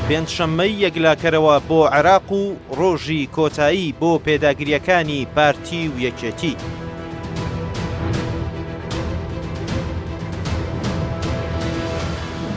پێنجشەممەی یەکلاکەرەوە بۆ عێراق و ڕۆژی کۆتایی بۆ پێداگرییەکانی پارتی و یەکێتی.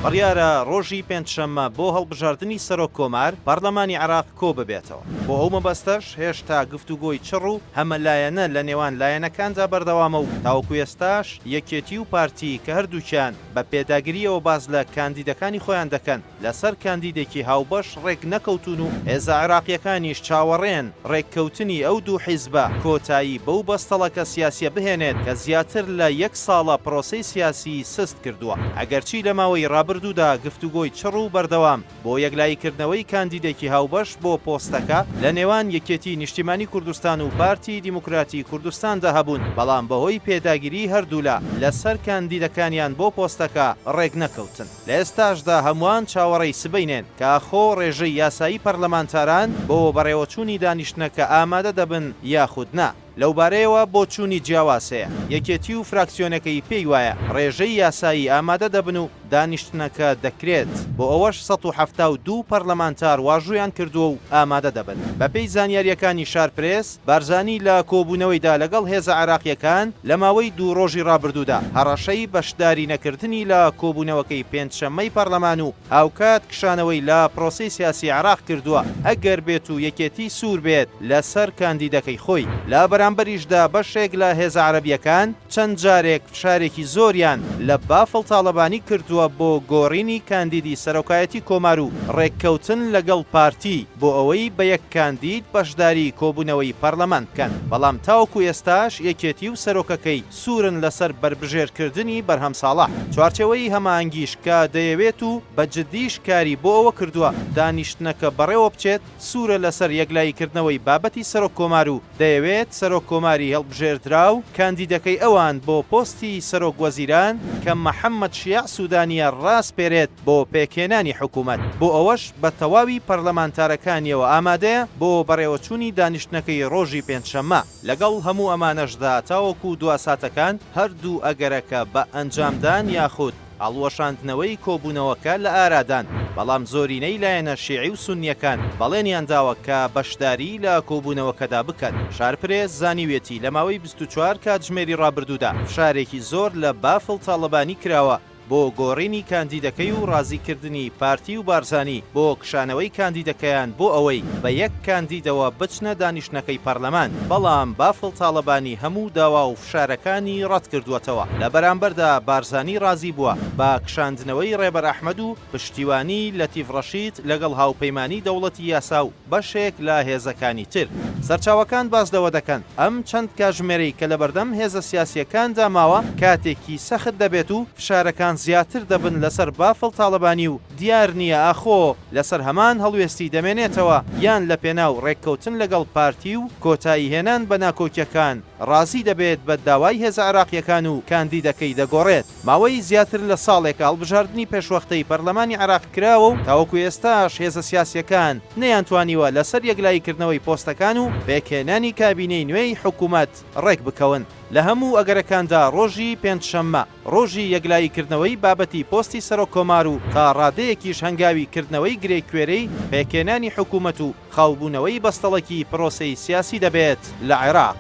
بڕیارە ڕۆژی پێنجشەممە بۆ هەڵبژاردنی سەرۆک کۆمار، پەرلەمانی عێراق کۆببێتەوە. بۆ ئەو مەبەستەش هێشتا گفتوگۆی چڕ و هەمەلایەنە لە نێوان لایەنەکاندا بەردەوامە و تاوەکو ئێستاش یەکێتی و پارتی کە هەردووکیان بە پێداگرییەوە باس لە کاندیدەکانی خۆیان دەکەن، لەسەر کاندیدێکی هاوبەش ڕێکنەکەوتوون و هێزە عێراقییەکانیش چاوەڕێن ڕێککەوتنی ئەو دوو حیزبە کۆتایی بەو بەستەڵەکە سیاسییە بهێنێت کە زیاتر لە یەک ساڵە پرۆسەی سیاسیی سست کردووە. ئەگەرچی لە ماوەی ڕابردوودا گفتوگۆی چڕ و بەردەوام بۆ یەکلاییکردنەوەی کاندیدێکی هاوبەش بۆ پۆستەکە لە نێوان یەکێتی نیشتیمانی کوردستان و پارتی دیموکراتی کوردستاندا هەبوون، بەڵام بەهۆی پێداگریی هەردوولا لەسەر کاندیدەکانیان بۆ پۆستەکە ڕێکنەکەوتن. لە ئێستاشدا هەمووان چاوەڕێی سبەینێن کە ئاخۆ ڕێژەی یاسایی پەرلەمانتاران بۆ بەڕێوەچوونی دانیشتنەکە ئامادە دەبن یاخود نا. لەوبارەیەوە بۆچوونی جیاواز هەیە، یەکێتی و فراکسیۆنەکەی پێی وایە ڕێژەی یاسایی ئامادە دەبن و دانیشتنەکە دەکرێت، بۆ ئەوەش 172 پەرلەمانتار واژوویان کردووە و ئامادە دەبن. بەپێی زانیارییەکانی شارپرێس، بارزانی لە کۆبوونەوەیدا لەگەڵ هێزە عێراقییەکان لە ماوەی دوو ڕۆژی ڕابردوودا هەڕەشەی بەشداری نەکردنی لە کۆبوونەوەکەی پێنجشەممەی پەرلەمان و هاوکات کشانەوەی لە پرۆسەی سیاسی عێراق کردووە ئەگەر بێت و یەکێتی سوور بێت لەسەر کاندیدەکەی خۆی. لە بەرامبەریشدا بەشێک لە هێزە عەرەبییەکان چەند جارێک فشارێکی زۆریان لە بافڵ تاڵەبانی کردووە بۆ گۆڕینی کاندیدی سەرۆکایەتی کۆمار و ڕێککەوتن لەگەڵ پارتی بۆ ئەوەی بە یەک کاندید بەشداری کۆبوونەوەی پەرلەمان بکەن، بەڵام تاوەکو ئێستاش یەکێتی و سەرۆکەکەی سوورن لەسەر بەربژێرکردنی بەرهەم ساڵح. چوارچێوەی هەماهەنگیش کە دەیەوێت و بە جددیش کاری بۆ ئەوە کردووە دانیشتنەکە بەڕێوەبچێت، سوورە لەسەر یەکلاییکردنەوەی بابەتی سەرۆک کۆمار و دەیەوێت سەرۆک کۆماری هەڵبژێردراو کاندیدەکەی ئەوان بۆ پۆستی سەرۆک وەزیران کە محەمەد شیاع سودانیە ڕاسپێرێت بۆ پێکهێنانی حکومەت، بۆ ئەوەش بە تەواوی پەرلەمانتارەکانیەوە ئامادەیە بۆ بەڕێوەچوونی دانیشتنەکەی ڕۆژی پێنجشەممە. لەگەڵ هەموو ئەمانەشدا تاوەکو دوا ساتەکان هەردوو ئەگەرەکە بە ئەنجامدان یاخود هەڵوەشاندنەوەی کۆبوونەوەکە لە ئارادان، بەڵام زۆرینەی لایەنە شیعی و سوننییەکان بەڵێنیان داوە کە بەشداری لە کۆبوونەوەکەدا بکەن. شارپرێس زانیویەتی لە ماوەی 24 کاتژمێری ڕابردوودا فشارێکی زۆر لە بافڵ تاڵەبانی کراوە بۆ گۆڕینی کاندیدەکەی و ڕازیکردنی پارتی و بارزانی بۆ کشانەوەی کاندیدەکەیان بۆ ئەوەی بە یەک کاندیدەوە بچنە دانیشتنەکەی پەرلەمان، بەڵام بافڵ تاڵەبانی هەموو داوا و فشارەکانی ڕەتکردووەتەوە، لە بەرامبەردا بارزانی ڕازی بووە بە کشاندنەوەی ڕێبەر ئەحمەد و پشتیوانی لەتیف ڕەشید لەگەڵ هاوپەیمانی دەوڵەتی یاسا و بەشێک لە هێزەکانی تر. سەرچاوەکان باس لەوە دەکەن، ئەم چەند کاژمێرەی کە لەبەردەم هێزە سیاسییەکاندا ماوە کاتێکی سەخت دەبێت و فشارەکان زیاتر دەبن لەسەر بافڵ تاڵەبانی و دیار نییە ئاخۆ لەسەر هەمان هەڵوێستی دەمێنێتەوە یان لەپێناو ڕێککەوتن لەگەڵ پارتی و کۆتاییهێنان بە ناکۆکییەکان ڕازی دەبێت بە داوای هێزە عێراقییەکان و کاندیدەکەی دەگۆڕێت. ماوەی زیاتر لە ساڵێکە هەڵبژاردنی پێشوەختەی پەرلەمانی عێراق کراوە و تاوەکو ئێستاش هێزە سیاسییەکان نەیانتوانیوە لەسەر یەکلاییکردنەوەی پۆستەکان و پێکهێنانی کابینەی نوێی حکومەت ڕێکبکەون. لە هەموو ئەگەرەکاندا ڕۆژی پێنجشەممە ڕۆژی یەکلاییکردنەوەی بابەتی پۆستی سەرۆککۆمار و تا ڕادەیەکیش هەنگاوی کردنەوەی گرێکوێرەی پێکهێنانی حکومەت و خاوبوونەوەی بەستەڵەکی پرۆسەی سیاسی دەبێت لە عێراق.